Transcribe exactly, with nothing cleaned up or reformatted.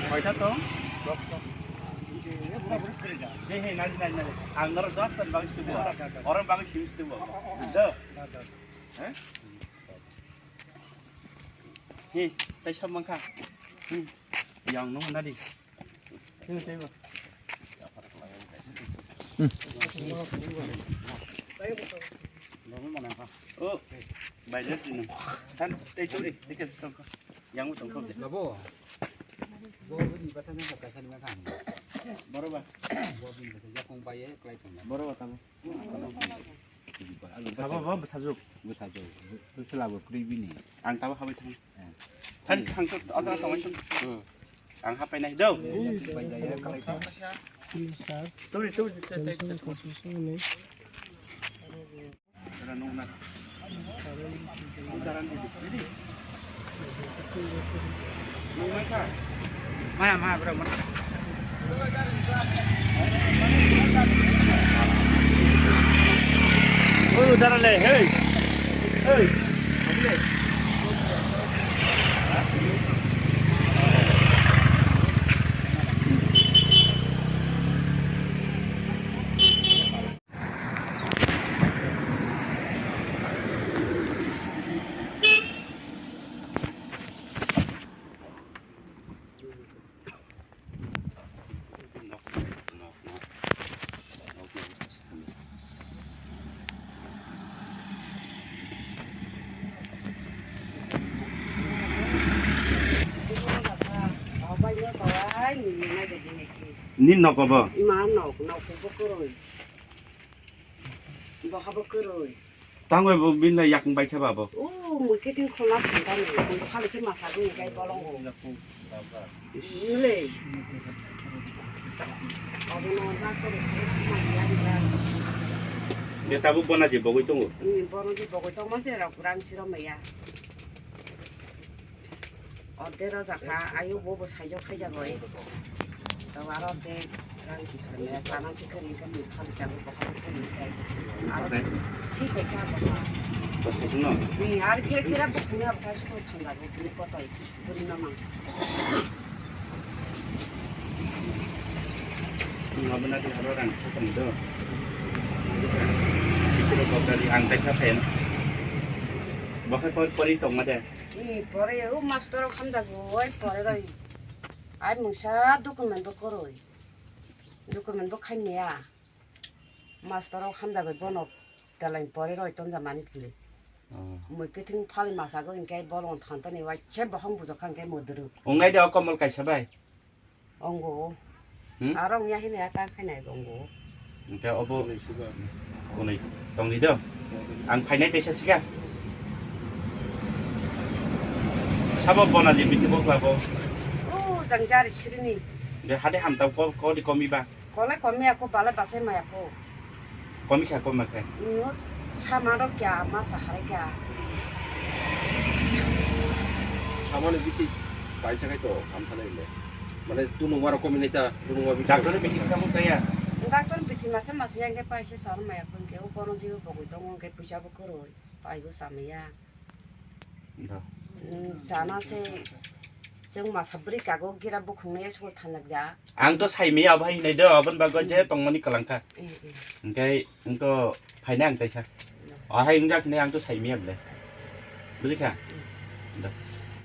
Koita tong? Je, he, nai, nai, nai. Ang norok dos tan bagwi subo. Oro bagwi simi subo. Do. He? He, tai sab mangkha. Hmm. Yang no nadi. Sini, sini, bo. Oh, bai, lihat sini. Kan, teh, curi, dikit, tongkol. Yang mau tongkol deh. Labo. Bo, bo, ni batang ni batang ni batang. Boro ba. Bo, bo, ni batang, ya, kong bai, ya, kelai tong, ya. Boro ba, tamo. Abo bo bwsajwk. Bwsajwk. Bwsajwk labo kwrwi bini. Ang tabo habai thang. Eh. Thang, thang to, adra tongwi thang. Hmm. Ang hapai nai do. Bai jaya kalai thang. Tubri, tubri, tubri, tubri. Tara nung na. Udaran di, di. Maya, maya, bro, mana? Oi, udara le, hey. Hey. Ni nogo bo? Ma nok, nok bo kwrwi. Bo habo kwrwi. Tangwi bo bini yakung bai khe ba bo? O, mui kiting khulna santa ni, mui phali se masa gwi kai bolong bo. Nile. Abono doctor se sumai ya ya. Ye tabuk bona je bogwi tongo? Ni bono je bogwi tong ma se rok rang siro maya. Orde rojak kha, ayo bo bo saijo khaijak oi. To aro de rang ki khare sana si khare ka mi khali jago ko khali khali kai. Aro thik hai kha bo. Bo saijo no? Ni ar khe khe ra bo sung ya bo sung thang jago ni ko toi. Buri mama. Mabana di aro rang kha tong do. Kira ko dari ang kaisa sayan. Bo khe pori tong ma de. Ni pore o master o khamjago, oi pore roi. Ai mungsa document bo koroi. Document bo khaimya. Master o khamjago bono teleng pore roi tonja mani phuli. Oh. Mui kiting phali masago inke bolong thantani wai che bohong bujok kha inke moduru. Ongai de o komol kaisa bai. Ongo. Hmm? Aro wngya hini ata khainai ongo. Hingke obo kunui tongdi do. Ang phainai teisa siga. Sabo bona di biti bokla bo. O jang jari sirini. De hade hamtao ko, ko di komi ba. Kolai komi ako balai basai mai ako. Komi kha, komi kha. Ino sama rok kya, ma sa hai kya. Samani biti paisa khai to, ham thanai le. Mane tunung waro komi neta, tunung wa biti. Doctor ni biti kamu saya. Doctor ni biti masa masa yang ke paisa sa mai ako ke, o kono jibo bogoi tongo ke puisa bo koroi, pai bo samaya. Da. Nung sana se, seng masa beri kago gira bukhung ne school thangjak ja. Ang to saimaya abo hai hinai do, aboni bagwi je tongmani kwlangkha. Eh, eh. Hingke ang to phainai ang taisa. No. O hai wngjak hinai ang to saimaya bwle. Bujikha? Mm. Da.